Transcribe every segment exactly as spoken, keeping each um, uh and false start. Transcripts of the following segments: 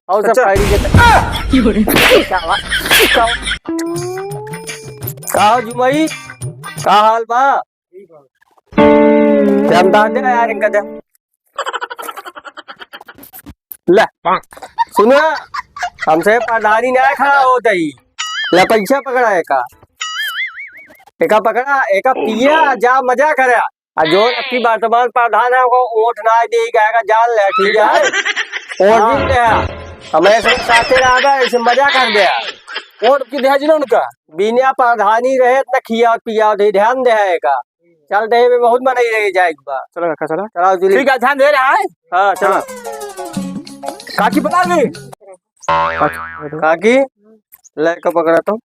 और सब अच्छा। खैरियत है। का हो जुमई, का हाल बा? हम दादे यार इनका दे। ले, सुना, हमसे प्रधानी ना खड़ा होत ही। ले, पैसा पकड़ा एका, एका पकड़ा, एका पिया, जा मजा करे। आ जो अबकी वर्तमान प्रधान है, वो वोट ना दे, कहेगा, जान ले, ठीक है? वोट जीत ले। हमें सब साथे रह गए, ऐसे मजा कर दे। वोट की दे जी ना उनका। बिना प्रधानी रहे, इतना खिया पिया दे, ध्यान दे है का। चल दे, में बहुत मनई रह जाए एक बार। चलो काका, चलो। चलो, जल्दी। ठीक है, ध्यान दे रहा है। हाँ, चलो। हाँ। काकी बुला ली। काकी, ले के पकड़ा तो।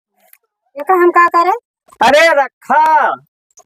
ये का हम का करें? अरे रखा।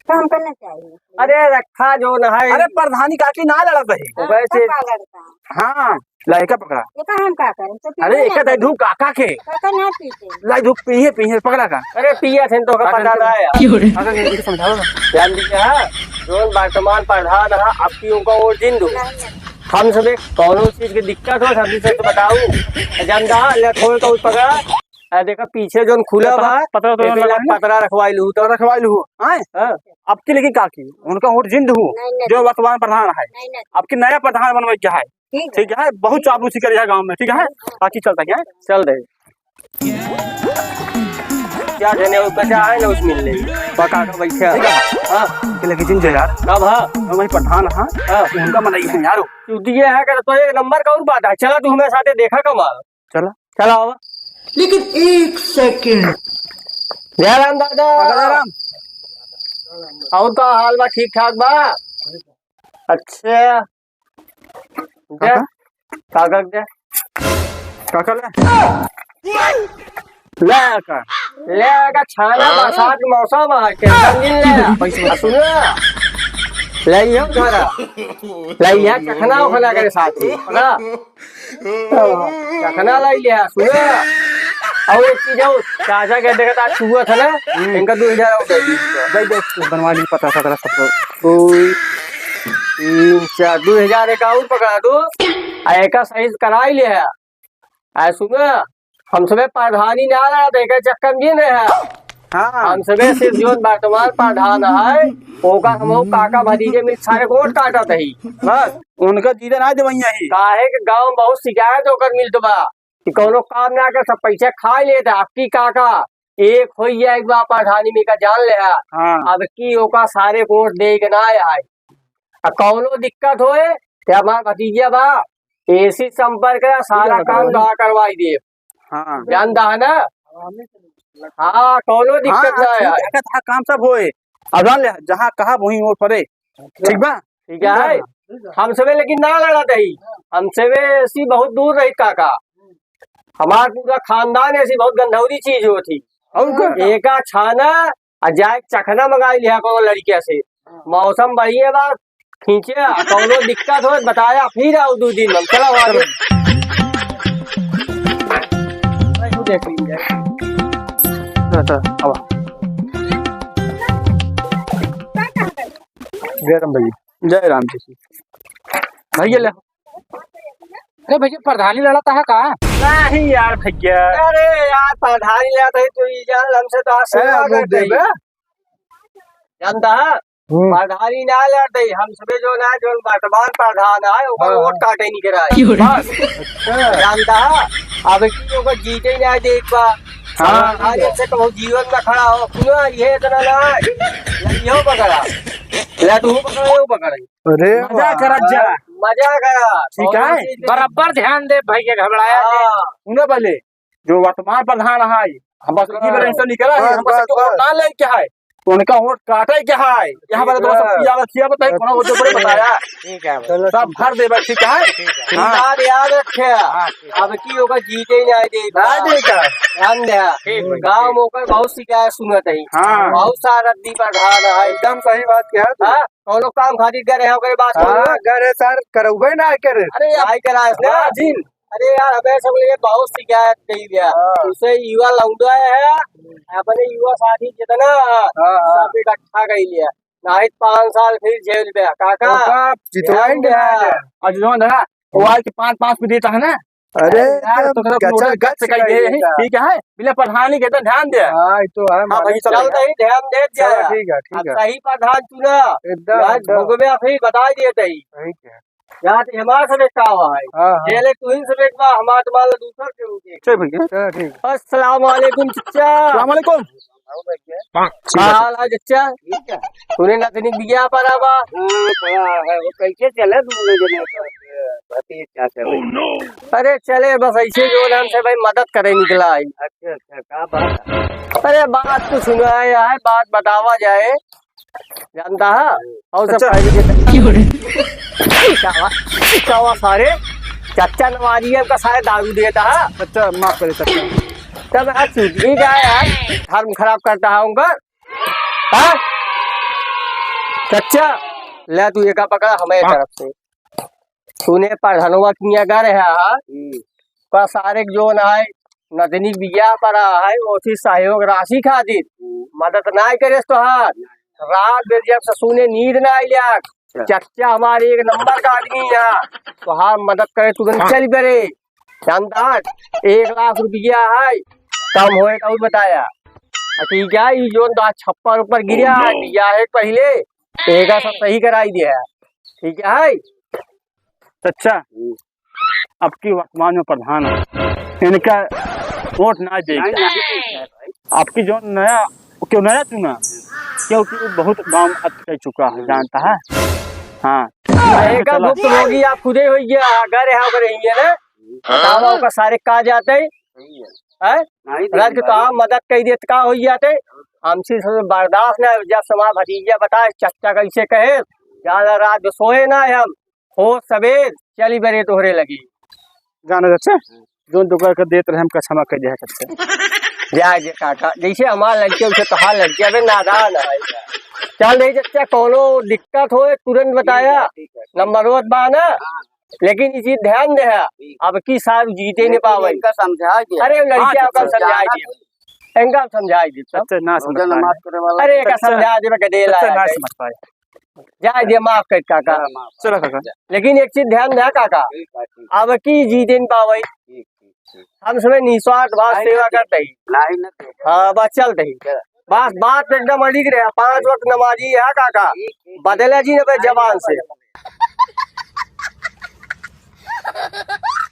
काम करना चाहिए। अरे रखा जो न है। अरे प्रधानी काकी ना लड़त है। हाँ, वैसे तो का लड़ता है? हाँ, लड़का पकड़ा। ये का हम का करें? तो अरे पीछे एक ना दे धू काका के। काका ना पीछे। लाई धू पीहे पीहे पकड़ा का। अरे पिया थे तो का पता ना है। काका के कुछ समझाओ ना। ध्यान दीजिए, हाँ, जो वर्तमान प्रधान है, आपकी उनका वोट जिन दो। नहीं, नहीं। हम सबे कौनो चीज की दिक्कत हो, सबसे तो बताऊ। जानता है, ले थोड़ा तो पकड़ा। आ, देखा, पीछे जोन खुला बा, पतरा तो एके लगा पतरा रखवाई लू, तो रखवाई लू, आए? हाँ। अबकी लेकिन काकी, उनका वोट जिन दहू, नहीं, नहीं। जो वर्तमान प्रधान है, नहीं, नहीं। अबकी नया प्रधान बनवाई के है, ठीक है। ठीक है, बहुत चापलूसी करी है गाँव में, ठीक है, काकी चलता क्या? चल दे। क्या जने वो बचा है ना, उस मिल ले। पका के बैठा। ठीक है। हाँ। अबकी लेकिन जिन जो यार। कब है? हम वही प्रधान, हाँ। हाँ। उनका मनई है यार। तू दिए है कर तो एक नंबर का और बात है। चला तू हमारे साथे देखा कमाल। चला। चला आवा। लेकिन एक सेकंड। जय राम दादा। राम। और का हाल बा, ठीक ठाक बा? अच्छा। दे। काका? काका दे। काका ले। ले का। ले का छाना बरसात के मौसम है, टेंशन नहीं ले। पैसे आ, सुन ले। ले लियो घरा। ले लिया चखना उखना के साथ ही। ना? चखना लाई लिया, सुना? और एक चीज और, चाचा के देखा था, छुआ था ना, हम्म। इनका दो हजार और दे दी। दे दे, बनवा ली, पता था तेरा सब। दो, तीन, चार, दो हजार एक और पकड़ा दो, आ एका सही से कराई लिया। आ सुना, हम सबे प्रधानी ना रहा, देखे चक्कर में नहीं रहा। हाँ। हम सबे सिर्फ जो वर्तमान प्रधान है, ओकर हम काका भतीजे मिल सारे वोट काटत ही। बस। उनका जीते ना देवैया ही। काहे के गाँव में बहुत शिकायत होकर मिलत बा कि कौनो काम ना कर, सब पैसा खा लेता। अबकी काका एक होई जाए, एक बार प्रधानी में का जान ले। हाँ। अबकी ओका सारे वोट दे के ना आए। आ कौनो दिक्कत होए, ते हमार भतीजा बा, एसी संपर्क है, सारा काम दवा करवाई दे। हाँ। जानता है ना? हाँ, कौनो दिक्कत हाँ, ना है। ठीक है, हाँ, काम सब होए। अब जान ले, जहाँ कहा वहीं वोट पड़े। ठीक बा? ठीक है। हम सबे लेकिन ना लड़ा दही। हम सबे ऐसी बहुत दूर रही काका। हमार पूरा खानदान ऐसी बहुत गंधौरी चीज होती। और का? एका छाना आ जाए चखना मंगाई लिया कोनो लड़किया से। मौसम बढ़िया बा, खींचे, आ कौनो दिक्कत हो बताया, फिर आओ दो दिन में। चलो आगे। देख लीजिए। अच्छा, अब। जय राम भैया। जय राम जी। भैया ले। अरे भैया, प्रधानी लड़त है का? नहीं यार भैया। अरे यार, प्रधानी लड़त है तो ई जान, हमसे तो आज ए, सेवा अब करते देबे। ही। जानता है? हम्म। प्रधानी ना लड़त है, हम सबे जो ना, जो वर्तमान प्रधान है, ओकर हाँ, वोट हाँ। काटे नहीं करा है। क्यों रे? बस। अच्छा। जानता है? अब की ओकर जीते ही ना दे एक बार। हाँ। प्रधानी से कहूँ जीवन में खड़ा हो, सुनो, ये इतना ना है। यो पकड़ा। ले तू पकड़ा, यो पकड़ा। अरे मजा वाह। करत जा। मजा करा। ठीक है। कौनो चीज के बराबर ध्यान दे भाई के, घबराया हाँ। नहीं। सुनो पहले, जो वर्तमान प्रधान है, हम बस की हाँ। बरेंस निकला है, बस, हम बस बस, के वोट बस। ना ले के है, तो उनका वोट काटे के है। यहाँ पर ठीक तो सब है। किया बस, किया बताए, कोनो वोट पड़े बताया। ठीक है भाई। चलो, सब ठीक है। भर दे बस, ठीक है? ठीक है। हाँ। याद, याद रखे। हाँ, ठीक है। अब की ओकर जीते ही नहीं दे। ना दे का? ध्यान दे। ठीक है। गाँव में ओकर बहुत शिकायत सुनत है। हाँ। बहुत सारा दी प्रधान है। एकदम सही बात किया तू। हाँ? कौनो काम खातिर गए रहे, ओकरे बात हाँ, करो। गए रहे सर, करउबे ना करे। अरे, आई कराए ना। हाँ, जी। अरे यार, हमें सब लिए बहुत शिकायत कही गया। हाँ। उसे युवा लौंडा है, अपने युवा साथी जितना हाँ, हाँ। सब इकट्ठा कर लिया। नहीं तो पाँच साल फिर जेल में। काका, ओका जितवाइन ध्यान दे। देना है। और जो है ना, वो आज के पाँच, पाँच पे देता है ना, अरे, अरे यार, एकदम तो गचा गच गच से कही दे, कही दे। ठीक है, बिना प्रधानी के तो ध्यान दे। हाँ, ये तो है, हाँ, मालिक। भाई, चल। चल, भाई, ध्यान दे चलो, जाए। ठीक है, ठीक अब है। सही प्रधान चुना। एकदम, आज एकदम। भोगवे आप ही बता दिए तई। सही है। यार, ये हमारे से बेटा हुआ है। हाँ, हाँ। ये ले, तू ही से बेटा, हमारे तो मान लो दूसर के रुके। चल भैया। चलो, ठीक। अस्सलाम वालेकुम, चचा। अस्सलाम वालेकुम। का हाल है, चचा? ठीक है। तूने नतनी बिया पर आवा? हाँ, पड़ा है। वो कैसे चले दोनों जने का? भतीज चाचा भाई। अरे चले, बस ऐसे जो नाम से भाई मदद करे निकला है। अच्छा, अच्छा, का बात है? अरे बात तो सुना है यार, बात बतावा जाए, जानता है? और सब अच्छा। खाई के कावा, कावा सारे चच्चा नवारी है, उनका सारे दारू देता है। अच्छा, माफ करे चच्चा। तब आज छूट नहीं जाए यार, धर्म खराब करता है उनका। हाँ? चच्चा, ले तू एका पकड़ा हमारे तरफ से। तूने प्रधानवा किया गा रहा है, हम्म। का सारे के जोन है, नदनी बिया पर है, ओसी सहयोग राशि खातिर हम्म। मदद ना करे तोहार। रात में जब से सुने नींद ना आई लिया। अच्छा। चच्चा हमारे एक नंबर का आदमी है, तोहार मदद करे तुरंत चल पड़े। जानदार, एक लाख रुपया है, कम होए तो और बताया। आ, ठीक है, ई जोन दो छप्पर ऊपर गिरा, Oh, no। बिया है पहले, एका सब सही कराई दिया है। ठीक है? चच्चा, हम्म। अब की वर्तमान में प्रधान है, इनका वोट ना देगा। नहीं, नहीं, नहीं, नहीं। आपकी जो नया, क्यों नया चुना? क्योंकि वो बहुत गांव अटक चुका है, जानता है? हाँ। एका चला। भुक्तभोगी आप खुदे होइए, अगर यहाँ पर रहिए ना, बतावा ओका सारे का जाते हैं? सही है। हैं? नहीं, राज के नहीं तो भाई। आप मदद कही देत का होई जाते? हमसे सब बर्दाश्त ना, जब समाज भतीजा बताए, चच्चा कैसे कहे, ज्यादा रात में सोए ना हम, हो सबेर चली बरे तोहरे लगी। जाने चच्चा, जोन दुकर के देत रहे, हमका क्षमा कर दिया चच्चा। जाए दे काका, जैसे हमार लड़के, वैसे तोहार लड़के, अबे नादान है। चल रही चच्चा, कोनो दिक्कत होए, तुरंत बताया, ठीक है, ठीक है। नंबर वन बा ना, हाँ। लेकिन ई चीज ध्यान दे, ठीक। अब की साल जीते नहीं पावे। इनका समझा दिया। अरे, लड़किया हाँ, का समझा दिया। इनका समझा दिया। अच्छा, ना समझ पाए। माफ करे वाला। अरे, का अच्छा। समझा दे, मैं गदेला अच्छा, ना है। समझ पाए। जाए दे, माफ कर काका। हाँ, माफ। चलो काका। लेकिन एक चीज ध्यान दे काका, ठीक है, ठीक। अब की जीते नहीं पावे। ठीक, ठीक, ठीक। हम समय निस्वार्थ भाव नहीं, सेवा नहीं। करते ही। नहीं, नहीं। हाँ, बस चलते ही। चलो। बस बात एकदम अड़िग रहे, पाँच वक्त नमाजी है काका। ठीक, ठीक, ठीक। बदला जी ना जबान से।